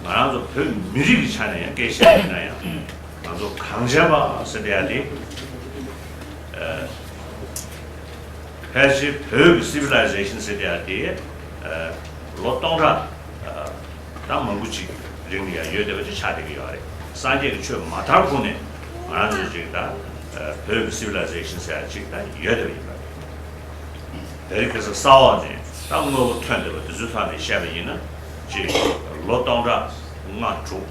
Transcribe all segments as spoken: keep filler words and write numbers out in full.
ང་རང་ཚོ་བོད་མི་རིགས་ཀྱི་ཆ་ནས་ཡང་སྐད་ཆ་བཤད་ཡིན་ན་ཡང་། ང་ཚོ་གངས་ཅན་པ་ཟེར་བསྡད་ཡ་དེ། ཨ། ཕལ་ཆེར་བོད་ཀྱི་སི་ཝི་ལའི་ཟེ་ཤན་ཟེར་བསྡད་ཡ་དེ། ཨ། ལོ་སྟོང་ཕྲག་ཨ། ད་མང་པོ་ཅིག་རིང་ལ་ཡང་ཡོད་བསྡད་པ་ཅིག་ཆགས་བསྡད་ཀྱི་ཡོད་རེད། སངས་རྒྱས་ཀྱི་ཆོས་མ་དར་གོང་ནས་ང་རང་ཚོ་ཅིག་ད། ཨ། བོད་ཀྱི་སི་ཝི་ལའི་ཟེ་ཤན་ཟེར་ཡ་ཅིག་ད་ཡོད་བསྡད་པ་ཡིན་པ་རེད། དེ་རིང་ཁ་སང་ས་འོག་ནས་ད་དངོས་པོ་ཐོན་བསྡད་པ་དེ་ཚོའི་ཐོག་ནས་བཤད་པ་ཡིན་ན། ཅིག་ལོ་སྟོང་ཕྲག་ལྔ་དྲུག་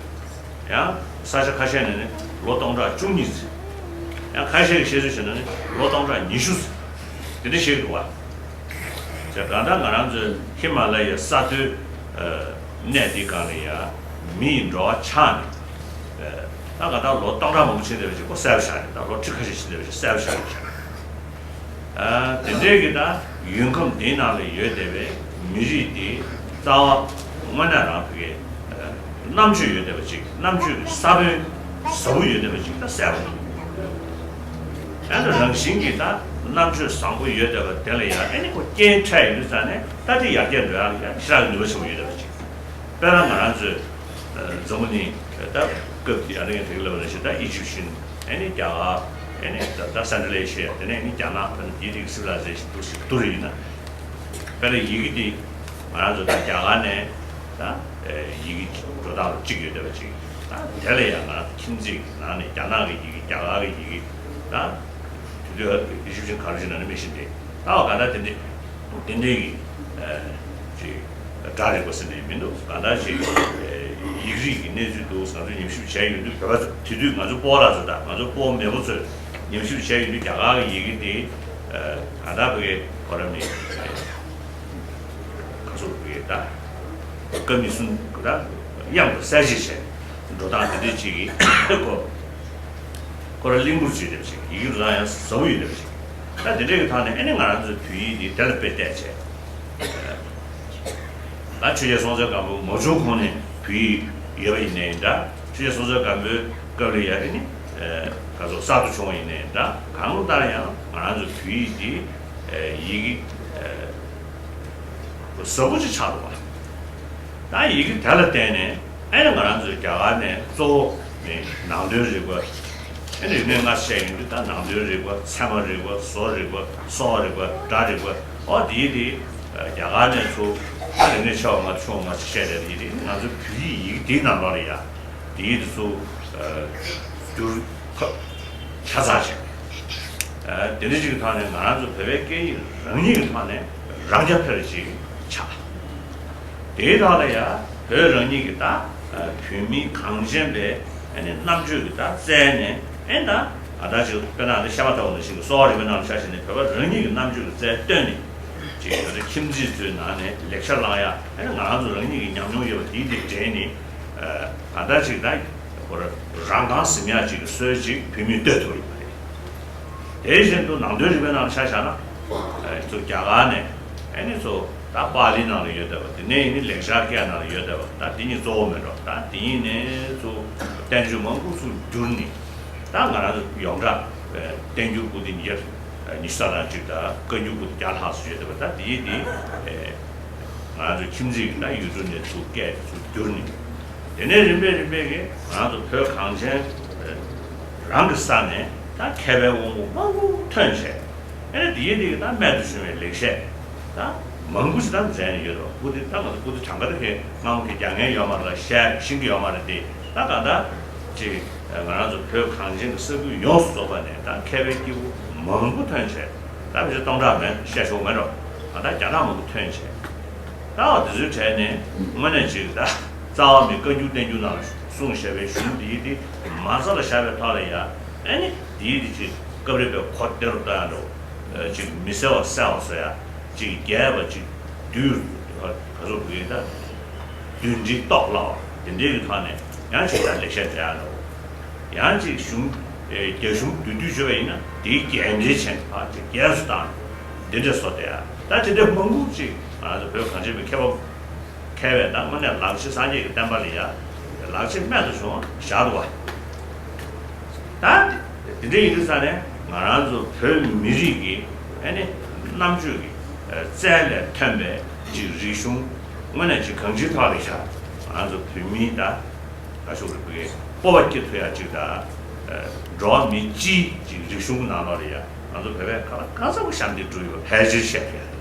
ཡང་ས་ཆ་ཁ་ཤས་ནས་ནི་ལོ་སྟོང་ཕྲག་བཅུ་གཉིས་ཟེར། ཡང་ཁ་ཤས་ཀྱིས་བཤད་ཚུལ་བྱས་ན་ནི་ལོ་སྟོང་ཕྲག་ཉི་ཤུ་ཟེར། དེ་འདྲ་བཤད་ཀྱི་འདུག་བ། ཅེས་གང་ལྟར་ང་རང་ཚོའི་ཧི་མ་ལ་ཡའི་ས་མཐོའི་ཨ་གནས་འདི་སྒང་ལ་ཡ་མི་ཡི་འགྲོ་བ་ཆགས་ནས། ཨ། ད་གང་ལྟར་ལོ་སྟོང་ཕྲག་མང་པོ་ཕྱིན་བསྡད་པ་ཅིག་ཁོ་གསལ་པོ་ཆགས་རེད། ད་ལོ་ཁྲི་ཁ་ཤས་ཕྱིན་བསྡད་པ་ཅིག་གསལ་པོ་ཆགས་རེད། ཨ། དེ་འདྲའི་གི་ད་ཡུལ་ཁམས་འདིའི་ནང་ལ་ཡོད་བསྡད་པའི་མི་རིགས་འདི་རྩ་བ་དངོས་གནས་རང་ཕ་གི་ཨ་རྣམ་དཔྱོད་ཡོད་བསྡད་པ་ཅིག་རྣམ་དཔྱོད་ཀྱི་ས་བོན་ཟབ་པོ་ཡོད་བསྡད་པ་ཅིག་ད་གསལ་པོ་འདུག་ཨ་ནི་རང་བཞིན་གྱིས་ད་རྣམ་དཔྱོད་བཟང་པོ་ཡོད་བསྡད་པ་དེ་ལ་ཡང་ཨ་ནི་ཁོ་རྐྱེན་འཕྲད་ཡོང་དུས་ཙང་ནས་ད་དེ་ཡར་རྒྱས་འགྲོ་ཡག་ལ་ཡང་ཞེ་དྲག་གི་ནུས་པ་ཆེན་པོ་ཡོད་བསྡད་པ་ཅིག་དཔེར་ན་ང་རང་ཚོས་ཨ་འཛམ་བུ་གླིང་ད་སྐབས་དེ་ཨ་རི་ངས་དེ་ག་ལབ་ན་ཞེ་ད་ཨི་ཇིབ་ཤིན་ཨ་ནི་རྒྱ་གར་ཨ་ནི་ད་ད་སེན་ཊྲལ་ཨེ་ཤི་ཡ་དེ་ནས་ཨ་ནི་རྒྱ་ནག་ད་ནི་དེའི་རིགས་སི་ཝི་ལའི་ཟེ་ཤན་འདུག་ཞིག་འདུག་རེད། ཡིན་ན་དཔེར་ན་ཡི་གེ་དེ་ང་རང་ཚོ་ད་རྒྱ་གར་ནས་ད་ཨ་ཡི་གེ་འགྲོ་སྟངས་གཅིག་ཡོད་བསྡད་པ་ཅིག་ད་དེ་ལ་ཡང་ང་རང་ཚོ་ཁྱིམ་མཚེས་ཀྱི་ནང་ནས་རྒྱ་ནག་གི་ཡི་གེ་རྒྱ་གར་གི་ཡི་གེ་ད་དེ་དུས་ཨི་ཇིབ་ཤིན་ག་རེ་ཞིག་ན་ནི་མི་ཤེས་ཏེ་ད་བ་ག་ད་དེ་འདྲས། དེ་འདྲའི་གི་ཨ་ཅིག་སྒྲ་རིག་པ་ཟེར་ནས་མི་འདུག་གང་ལྟར་ཅིག་ཨ་ཡིག་རིགས་ཀྱི་གནས་ཚུལ་འདུག་ང་ཚོས་ཉམས་ཞིབ་བྱས་ཡོང་དུས་བོད་པ་ཚོ་དེ་དུས་ང་ཚོ་སྤོ་བོ་ལགས་ཚོ་དང་ང་ཚོ་སྤོ་བོ་མེས་པོ་ཚོས་ཉམས་ཞིབ་བྱས་ཡོང་དུས་རྒྱ་གར་གྱི་ཡི་གེ་དེ་ཨ་གང་ལྟར་བོད་ཀྱི་གོ་ར་མི་ག་ཚོད་བོད་ཀྱི་ད་ཀ་མི་གསུམ་ད་དབྱངས་དང་གསལ་བྱེད་བྱས་འགྲོ་སྟངས་དེ་འདྲའི་ཅིག་གི་གོ་ཁོ་རང་གླིང་བུར་བྱས་བསྡད་པ་ཞིག་ཡི་གེ་རང་ཡང་ཟབ་པོ་ཡོད་བསྡད་པ་ཞིག་ད་དེ་འདྲའི་གི་ཐོག་ནས་ཨ་ནི་ང་རང་ཚོའི་བོད་ཡིག་འདི་དེ་ལ་དཔེ་བལྟས་བྱས། ད་ཆོས་རྒྱལ་སྲོང་བཙན་སྒམ་པོ་མ་བྱུང་གོང་ནས་བོད་ཡིག་ཡོད་པ་ཡིན་ནའི་འདྲ། ཆོས་རྒྱལ་སྲོང་བཙན་སྒམ་པོའི་སྐབས་ལ་ཡ་ཨ་ནི་ག་ཚོད་གསར་དུ་བྱུང་བ་ཡིན་ནའི་འདྲ། གང་ལྟར་ཡང་ང་རང་ཚོའི་བོད་ཡིག་འདི་ཡི་གེ་ཟབ་པོ་ཅིག་ཆགས་འདུག་བ། ད་ཡི་གེ་དེ་ལ་བརྟེན་ནས་ཨ་ནི་ང་རང་ཚོའི་རྒྱ་གར་ནས་གཙོ་བོ་ནི་ནང་དོན་རིག་པ། ཨ་ནི་རིག་གནས་སྔ་ཕྱི་ཡིན་དུས་ད་ནང་དོན་རིག་པ་ཚད་མ་རིག་པ་བཟོ་རིག་པ་སོགས་རིག་པ་སྒྲ་རིག་པ་ཨོ་དེའི་དེ་རྒྱ་གར་ནས་ཚུར་ད་རིག་གནས་ཆེ་བ་ང་ཚོ་ཆུང་བ་ང་ཚོ་བཤད་བསྡད་དེ་ཡིན་དེ་ང་ཚོ་བོད་ཡིག་ཡི་གེ་དེའི་ནང་ལོགས་ལ་ཡ་དེའི་དེ་ཚུར་བསྒྱུར་ཐབས་ཆ་ཚང་བྱས། དེ་འདྲ་ཅིག་གི་ཐོག་ནས་ང་རང་ཚོ་བོད་པའི་སྐད་ཡིག་རང་ཉིད་ཀྱི་ཐོག་ནས་རང་རྐྱ་འཕེར་ཅིག་ཆགས། དེའི་ཐོག་ལ་ཡ་བོད་རང་ཉིད་ཀྱི་ད་བོད་མི་གངས་ཅན་པའི་ཨ་ནི་རྣམ་དཔྱོད་ཀྱི་ད་རྩལ་ནས་ཨེ་ད་ཨ་ད་ཅིག་དཔེར་ན་ཤ་མ་ཐོག་ནས་ཤིང་གི་གསོ་བ་རིག་པའི་ནང་ལ་ཆ་བཞག་ནས་བོད་པ་རང་ཉིད་ཀྱི་རྣམ་དཔྱོད་ཀྱི་རྩལ་བཏོན་ནས་ཅིག་ང་ཚོ་ཁྱིམ་མཚེས་ཚོའི་ནང་ནས་ལེགས་ཆ་བླང་ཡ་ཨེ་ང་རང་ཚོ་རང་ཉིད་ཀྱི་ཉམས་མྱོང་ཡོད་པ་དེའི་དེ་འདྲེན་ནས་ཨ་ད་ཅིག་ད་ཁོ་རང་རང་རྐང་ཟིན་ཡ་ཅིག་གི་སྲོལ་ཅིག་བོད་མིས་གཏོད་ཐུབ་ཡོད་པ་རེད། དེ་བཞིན་དུ་ནང་དོན་རིག་པའི་ནང་ཆ་བཞག་ན། ཨ་ཚོ་རྒྱ་གར་ནས་ཨ་ནི་ཚོ་ད་པཱ་ལི་ནང་ལ་ཡོད་བསྡད་པ་དེ་ནས་ཡིན་ནི་ལེགས་སྦྱར་སྐད་ནང་ལ་ཡོད་བསྡད་པ་ད་དེ་གཉིས་གཙོ་བོ་མེད་འགྲོ། ད་དེ་གཉིས་ནས་ཚོ་བསྟན་བཅོས་མང་པོ་ཚུར་བསྒྱུར་ནས་ད་ང་རང་ཚོ་ཡོངས་གྲགས་བསྟན་འགྱུར་པོ་ཏི་ཉི་ཤུ་རྩ་གཅིག་དང་བཀའ་འགྱུར་པོ་ཏི་བརྒྱ་ལྷག་ཙམ་ཡོད་བསྡད་པ་ད་དེ་དེ། ང་ཚོ་ཁྱིམ་མཚེས་ཀྱི་ད་ཡུལ་གྲུ་ནས་ཚུར་སྐད་ཚུར་བསྒྱུར་ནས། དེ་ནས་རིམ་པས་རིམ་པས་ཀྱིས་ང་ཚོ་བོད་གངས་ཅན་རང་གི་ས་ནས་ད་མཁས་པའི་དབང་པོ་མང་པོ་ཐོན་བྱས། ཨེ་ནས་དེའི་དེ་གི་ད་རྨད་དུ་བྱུང་བའི་ལེགས་བཤད་ད་མང་པོ་ཞིག་ད་མཛད་ནས་ཡོད་རེད་བ། སྤུ་གུ་དེ་ད་ང་ཚོ་སྤུ་གུ་དེ་གྲངས་ཀ་དེ་གས་སྔ་མོ་གི་རྒྱག་མཁན་ཡོད་མ་རེད་ལ་བཤད་ཤེས་ཀྱི་ཡོད་མ་རེད་དེ་ད་ག་ད་ཅིག་ང་རང་ཚོ་བོད་གངས་ཅན་གྱི་ས་ཁུལ་ཡོངས་སུ་རྫོགས་པ་ནས་ད་མཁས་པའི་སྐྱེས་བུ་མང་པོ་ཐོན་བྱས་ད་མི་ཚེ་སྟོང་ཕྲག་མེད་བཤད་ཆོག་མེད་རོགས་ད་བརྒྱ་ཕྲག་མང་པོ་ཐོན་བྱས། ད་བ་དེ་ཚོའི་གྲས་ནས་དངོས་གནས་ཅིག་ད་རྩ་བ་མི་བཀའ་འགྱུར་བསྟན་འགྱུར་ནང་ལ་གསུངས་བཞག་པའི་གཞུང་འདིའི་དེ་མ་རྩ་ལ་བཞག་པའི་ཐོག་ལ་ཡ་ཨེ་ནི་འདིའི་དེ་ཅིག་སྐབས་རེ་བའི་གོ་བདེ་རུ་བཏང་ཡ་འགྲོ་ཅིག་མི་གསལ་བ་གསལ་བ་བཟོ་ཡ་ཅིག་རྒྱས་པ་ཅིག་བསྡུས་ག་ཚོད་དགོས་ཡིན་ད་བསྡུས་འདྲིས་རྟོགས་སླ་བ་དེ་འདྲའི་གི་ཐོག་ནས་ཡང་ཅིག་ད་ལེགས་བཤད་མཛད་ཡ་འགྲོ། ཡང་ཅིག་གཞུང་རྒྱ་གཞུང་བསྡུས་བསྡུས་བརྗོད་པ་ཡིན་ན་དེའི་རྒྱས་འགྲེལ་བྱས་ནས་ཕར་ཅིག་རྒྱས་སུ་བཏང་འདི་འདྲ་བཟོ་བསྡད་ཡ་ད་དེ་འདྲའི་མང་པོ་ཅིག་ང་ཚོ་བོད་གངས་ཅན་པའི་མཁས་པ་མཁས་པའི་ད་དངོས་གནས་ལག་ལེན་སངས་རྒྱས་ཀྱི་བསྟན་པ་ལ་ཡ་ལག་ལེན་རྨད་དུ་བྱུང་བ་བཞག་འདུག་བ། ད་དེ་འདྲ་ཡིན་དུས་ཙང་ནས་ང་རང་ཚོ་བོད་མི་རིགས་ཀྱི་ཨ་ནི་རྣམ་དཔྱོད་ཀྱི་རྩལ་ལས་ཐོན་པའི་ཅིག་རིག་གཞུང་དངོས་གནས་ཅིག་གང་ཅིའི་ཐོག་ལ་བཞག་ང་ཚོ་བོད་མིའི་ད་ག་ཤོག་རེ་བོད་སྤོབས་པ་སྐྱེ་ཐུབ་ཡ་ཅིག་ད། འགྲོ་བ་མི་སྤྱིའི་ཅིག་རིག་གཞུང་ནང་ལོགས་ལ་ཡ་ང་ཚོ་བོད་པས་ག་ལ་ག་ཚ་པོ་ཞབས་འདེགས་སྒྲུབ་ཡོད། ཕལ་ཆེར་བཤད་ཐུབ་ཡ་རེད།